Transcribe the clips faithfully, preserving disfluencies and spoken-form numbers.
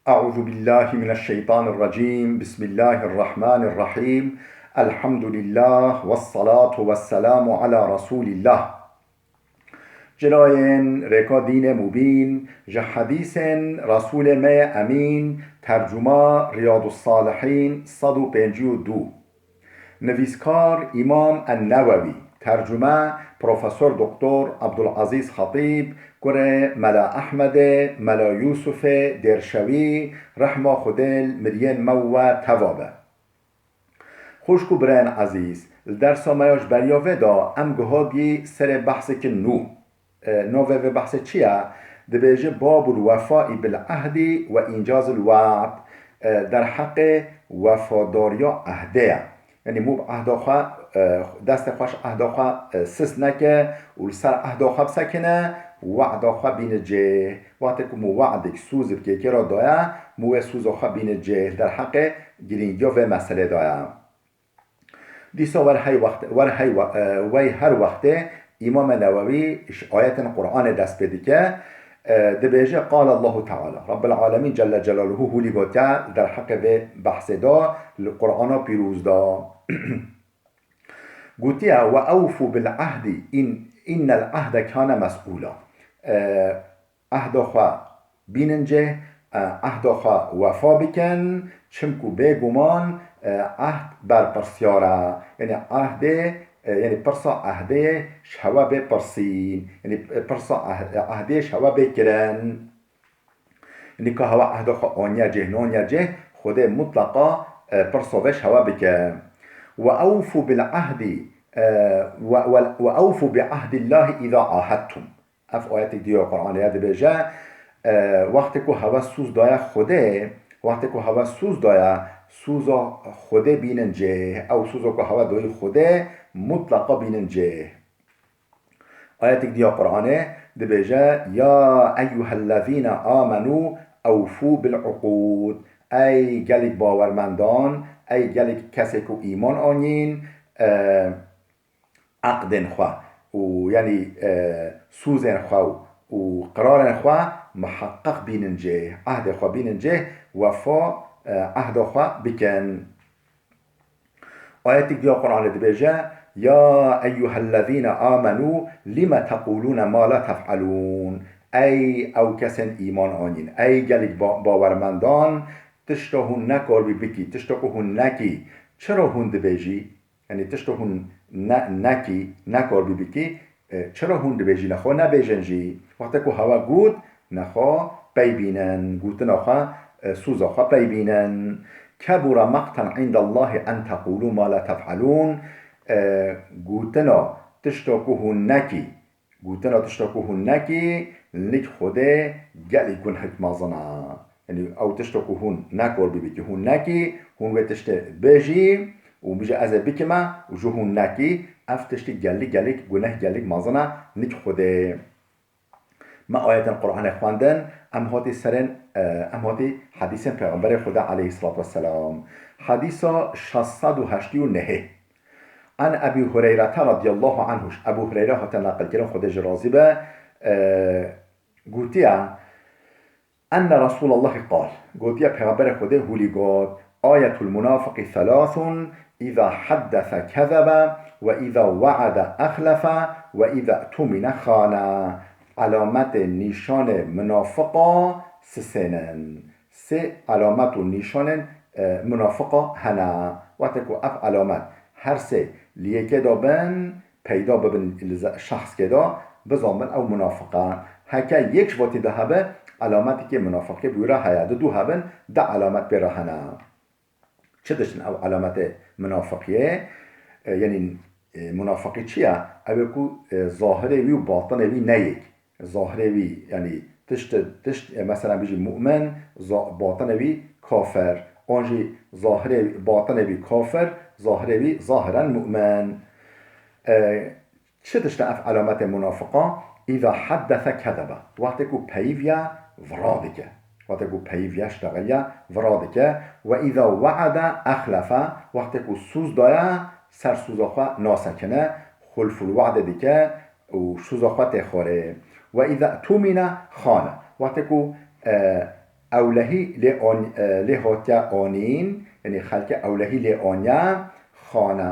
أعوذ بالله من الشيطان الرجيم. بسم الله الرحمن الرحيم. الحمد لله والصلاة والسلام على رسول الله. Cilayên rêka dînê mubîn, ji hedîsên Resûlê me yê Emîn, tercuma Riyadus Salihîn sed û pêncî û du. Nivîskar Îmam En-Newewî, tercume Profesor Doktor Abdulazîz Xetîb, kurê Mela Ehmedê, Mela Yûsufê Dêrşewî, rehma Xwedê li miriyên me û we teva be. Xwişk û birayên ezîz, li dersa me ya ji beriya vê de em gihatî serê behsekî nû. E, navê vê behsê çi ye? Dibêje, Babul wefai bil ehdî ve încazil we'd, e, derheqê wefadariya ehdê ye. Yanî mû bi ehda xwe, e, destê xwe ji ehda xwe, e, sist neke û li ser ehda xwe bisekine, we'da xwe bîne cih. Wextê ku mû we'dek, sûzek yekê re daye, mû wê sûza xwe bîne cih. Derheqê girîngiya vê meselê daye. Dîsa wer hey wext, wer hey we-, e, wey her wextê Îmam Newewî ji ayetên Qur'anê dest pê dike, e, dibêje, Qale Allahu Teala, Rabbil Alemîn Celle Celaluhu hûlî gotiye derheqê vê behsê de li Qur'ana pîroz de. Gotiye, "Ve ewfû bil ehdî, in-, innel ehde kâne mes'ûla." E, Ehda xwe bînin cih, e, ehda xwe wefa bikin, çimku bêguman, e, ehd berpirsyar e. Yanî ehdê, e, yanî pirsa ehdê ji hewe bê pirsîn. Yanî, e, pirsa eh-, ehdê ji hewe bê kirin. Yanî ka hewe ehda xwe aniye cih, naniye cih, Xwedê mutleqa, e, pirsa vê ji hewe bike. "Ve ewfû bil ehdî, e, ve, ve, ve ewfû bi ehdillâhi îzâ ahedtum." Ev ayetek diya Qur'anê ya dibêje, e, wextê ku hewe sûz daye Xwedê, wextê ku hewe sûz daye, sûza Xwedê bînin cih. Ew sûza ku hewe dayî Xwedê, mutleqa bînin cih. Ayetek diya Qur'anê dibêje, "Ya eyyuhellezîne amenû ewfû bil uqûd." Ey gelek bawermendan, ey gelek kesê ku îman anîn, e, eqdên xwe û, yanî, e, sûzên xwe û, û qirarên xwe miheqeq bînin cih, ehdê xwe bînin cih, wefa, e, ehda xwe bikin. Ayetek diya Qur'anê dibêje, "Ya eyyuhellezîne amenû lime teqûlûne ma la tef'elûn." Ey ew kesên îman anîn, ey gelek ba-, bawermendan, tişta hûn nekarbî bikî, tişta ku hûn nekî, çira hûn dibêjî? Yanî tişta hûn ne-, nekî, nekarbî bikî, e, çira hûn dibêjî, nexwe nebêjin jî? Wextê ku hewe got, nexwe pey bînin, gotina xwe, e, sûza xwe pey bînin. "Kebura maqten indallâhi en teqûlû ma la tef'elûn." E, gotina tişta ku hûn nekî, Gotina tişta ku hûn nekî, li nîk Xwedê gelek gunhek mezin e. Yanî ew tişta ku hûn nekor bibî ki hûn nekî, hûn wê tiştê bêjî û bijî ez ê bikime û ji hûn nekî, ev tiştî gelek gelek guneh gelek mezin e nîk Xwedê. Me ayetên Qur'anê xwendin, em hatî serên, e, em hatî hedîsên Pêxemberê Xwedê aleyhisselatu vesselam. Hedîsa şeş sed û heştê û nehê. An Ebî Hureyrete radiyallahu anhu, ji Ebû Hureyre hate neqilkirin, Xwedê jî razî be, e, gotiye, Enne Resûlallahî qal, gotiye Pêxemberê Xwedê hûlî got, Ayetul munafiqî thelathun, îza haddese kezebe ve îza we'ede exlefe ve îza tumîne xane. Alametê nîşanê munafiqa sisênin. Sê alamet û nîşanên, e, munafiqa hene. Wextê ku ev alamet her sê li yekê de bin, peyda bibin li ze-, şexskê de, bizan bin ew munafiq e. Heke yek ji vatî de hebe, alametekê munafiqê bi wî re heye. Di du hebin, du alamet pê re hene. Çi diştin ew alametê munafiqiyê? E, yanî, e, munafiqî çi ye? Ew ê ku, e, zahirê wî û batinê wî ne yek. Zahirê wî, yanî tişt, tişt, e, mesela bijî mu'min, za-, batinê wî kafir. An jî zahirê, batinê wî kafir, zahirê wî zahiren mu'min. E, Çi tişt e ev alametê munafiqa? Îza haddese kezebe. Wextê ku peyivî ye, vira dike. Wextê ku peyivî ye, ştexilî ye, vira dike. Ve îza we'ede exlefe. Wextê ku sûz daye, ser sûza xwe nasekine, xulful we'dê dike û sûza xwe tê xwarê. Ve îza tumîne xane. Wextê ku, e, Ewlehî lê an-, e, lê hatiye anîn, yanî xelkê ewlehî lê aniye, xana,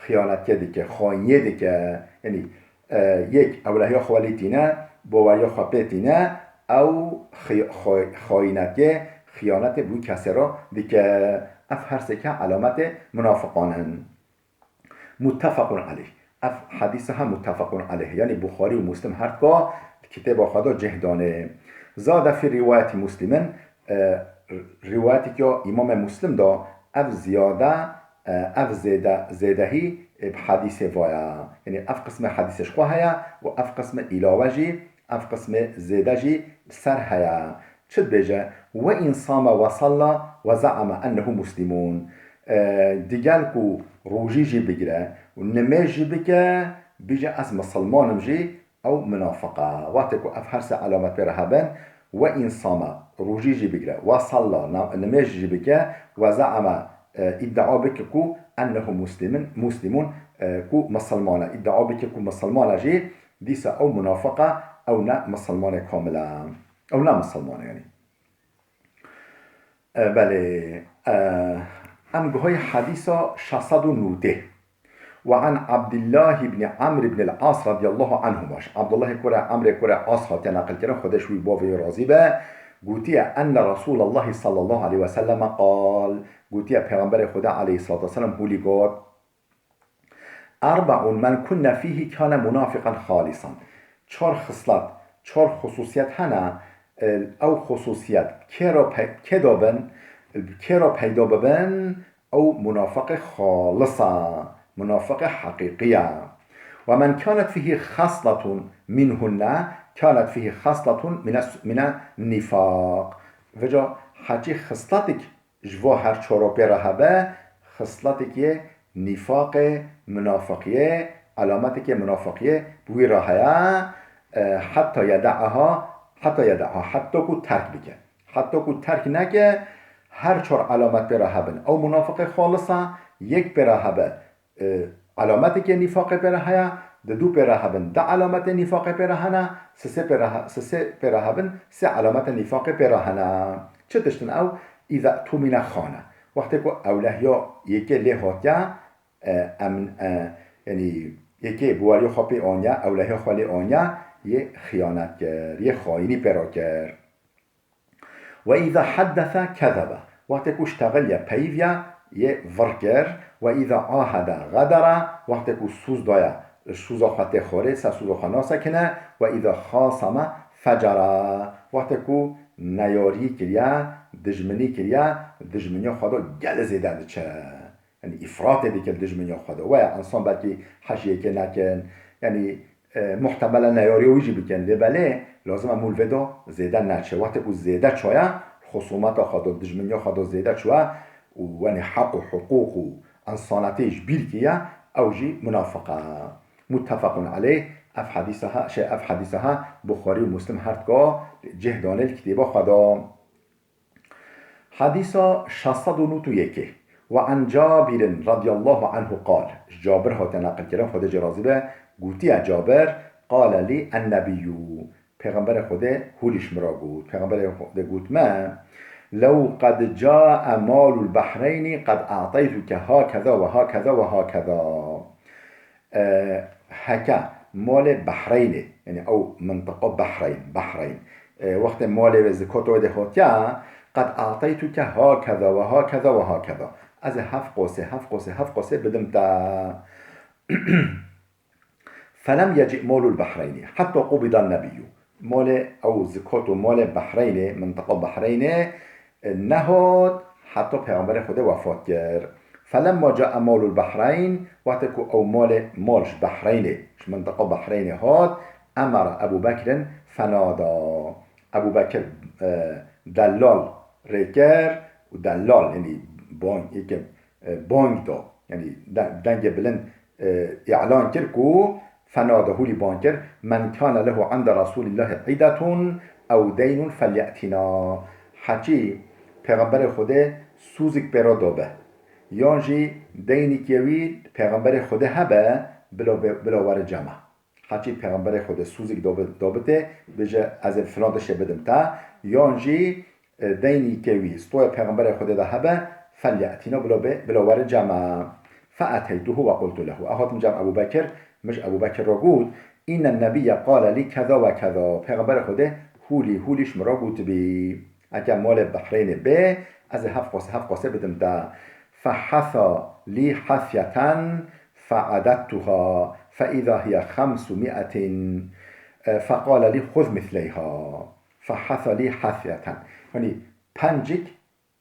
xiyanetiyê dike, xayiniyê dike. Yanî, e, yek ewlehiya xwe lê tîne, baweriya xwe pê tîne, ew xi-, xay-, xayinetiyê, xiyanetê bi wî kesê re dike. Ev her sêke elametê munafiqan in. Muttefaqun aleyh. Ev hedîsa ha muttefaqun aleyh. Yanî Buxarî û Muslim her dika di kitêba xwe de cih danê. Zade fî rîwayetî Muslimin, e, rîwayeteke ya Îmamê Muslim de ev ziyade, e, ev zêde, zêdehî, e, bi hedîsê ve ye. Yanî ev qismê hedîsê ji xwe heye û ev qismê îlawe jî, ev qismê zêde jî li ser heye. Çi dibêje? "Ve in same ve salla ve zeame ennehu muslimun." E, digel ku rojî jî bigire û nimêj jî bike, bije ez misilman im jî, ew munafiq e. Wextê ku ev her sê elamet pê re hebin, "ve in same", rojî jî bigire, "ve salla", na-, nimêj jî bike, "ve zeame", e, îdia bike ku "ennehu muslimin", muslimun, e, ku misilman e, îdia bike ku misilman e jî, dîsa ew munafiq e, ew ne misilmanê kamil e. Ew ne misilman e, yanî. E, belê, e, em guhayê hedîsa şeş sed û nûdeh. Ve an Abdullah ibn Amr ibn al-As radiyallahu anhuma. Ji Abdullahê kurê Amrê kurê As hatiye neqilkirin, Xwedê ji wî bavê wî razî be. Gotiye, "Enne Resûlallahi sallallahu aleyhi ve selleme qal." Gotiye, Pêxemberê Xwedê aleyhissalatu vesselam hûlî got, "Erbe'un men kunne fîhî kâne munafiqan xalisan." Çar xislet, çar xusûsiyet hene, e, ew xusûsiyet kê re pe-, kê de bin, kê re peyda bibin, ew munafiqê xalis e, munafiqê heqîqî ye. "Ve men kânet fîhî xesletun minhunne, kânet fîhî xesletun mine, mine nîfaq." Vêca heçî xisletik ji vo her çoro pê re hebe, xisletekê nîfaqê, munafiqiyê, elametekê munafiqiyê bi wî re heye, e, heta yede'aha, heta yede'aha, heta ku terk bike. Heta ku terk neke, her çar elamet pê re hebin. Ew munafiqê xalis e, yek pê re hebe, e, elametekê nîfaqê pê re heye, di du pê re hebin, du elametê nîfaqê pê re hene, sisê pê re he-, sisê pê re hebin, sê elamete nîfaqê pê re hene. Çi tişt in ew? "Îza tumîne xane." Wextê ku ewlehiya yekê lê hatiye, e, em, e, yanî yekê baweriya xwe pê aniye, ewlehiya xwe lê aniye, yê xiyanet kir, yê xayinî pê re kir. "Ve îza heddese kezebe." Wextê ku ştexiliye, peyiviye, yê vir kir. "Ve îza ahede xedere." Wextê ku sûz daye, sûza xwe tê xwarê, ser sûza xwe nasekine. "Ve îza xaseme fecere." Wextê ku neyarî kiriye, dijminî kiriye, dijminiya xwe de gelê zêde diçe. Yanî îfratê dike li dijminiya xwe de. Waya insan belkî hej yekê nekin. Yanî, e, muhtemelen neyariya wî jî bikin. Lê belê lazim e mûl vê de zêde neçe. Wextê ku zêde çaye, xusûmeta xwe de, dijminiya xwe de zêde çûye û wenî heq û hiqûq û insanetê ji bîr kiriye, ew jî munafiq e. Muttefaqun aleyh, ev hedîsa ha, şey, ev hedîsa ha Buxarî û Muslim her dika cih danê li kitêba xwe de. Hedîsa şeş sed û nod û yekê. Ve an Cabirin radiyallahu anhu qal. Ji Cabir hate neqilkirin, Xwedê jê razî be, gotiye Cabir, qale lî ennebiyyû. Pêxemberê Xwedê hûlî ji min re got. Pêxemberê Xwedê got me, "Lew qed cae malul behreynî qed a'teytuke hakeza ve hakeza ve hakeza." E, heke malê Behreynê, yanî ew mintiqa Behreyn, Behreyn, e, wextê malê wê zikota wê dê hatiye, "Qed a'teytuke hakeza ve hakeza ve hakeza." Ez ê heft qosê, heft qosê, heft qosê bidim te. Felem yeci malul Behreynî hetta qubida nebiyyû. Malê ew zikot û malê Behreynê, mintiqa Behreynê, e, nehot heta Pêxemberê Xwedê wefat kir. Felemma cae malul Behreyn, wextê ku ew malê, mal ji Behreynê, ji mintiqa Behreynê hat, emara Ebû Bekrin fenada. Ebû Bekir, e, delal rê kir û delal, yanî bang, yeke, e, bang da, yanî de-, dengê bilind, e, îlan kir ku fenada, hûlî bang kir, "Men kane lehu inde Resûlîllahî îdetun ew deynun felye'tina." Heçî Pêxemberê Xwedê sûzik pê re dabe, yan jî deynikê wî Pêxemberê Xwedê hebe, bila be-, bila were cema. Heçî Pêxemberê Xwedê sûzik dabe-, dabitê, bêje, "Ez ê filan tiştê bidim te." Yan jî, e, deynî ke wî stoyê Pêxemberê Xwedê de hebe, فليأتنا, bila bê, bila were cem me. فأتيته وقلت له, ez hatim cem Ebû Bekir, min ji Ebû Bekir re got, إن النبي قال لي كذا وكذا, Pêxemberê Xwedê hûlî hûlî ji min re gotibî, eke malê Behreynê bê, ez ê heft qosê, heft qosê bidim te. فحثى لي حثية فعددتها فإذا هي خمسمائة، e, فقال لي خذ مثليها. فحثى لي حثية. Yanî pencik,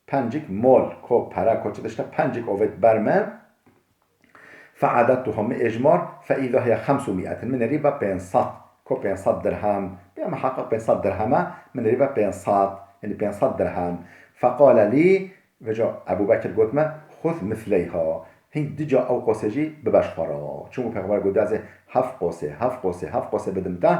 pencik mol, ko pere, ko çi tişte, pencik ovêt ber me. فعددتها, min êjmar, فإذا هي خمسمائة, min nêrî ve pênc sed. Ko pênc sed dirhem. Bê miheqeq pênc sed dirhem e, min nêrî ve pênc sed. Yanî pênc sed dirhem. فقال لي, vêca Ebû Bekir got me, خذ مثليها. Hîn dica ew qosê jî bibe ji xwe re. Çimkû Pêxember got, ez ê heft qosê, heft qosê, heft qosê bidim te.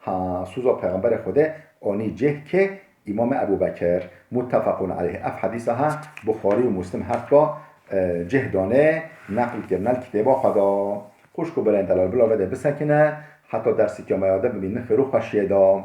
Ha, soza Pêxemberê Xwedê anî cih kê, Îmamê Ebû Bekir. متفق عليه. Ev hedîsa ha Buxarî û Muslim her duwa, e, cih danê, neql kirine li kitêba xwe de. Xwişk û birayên delal, bila vê de bisekine, heta dersîka me ya din bimînin xêr û xweşiyê de.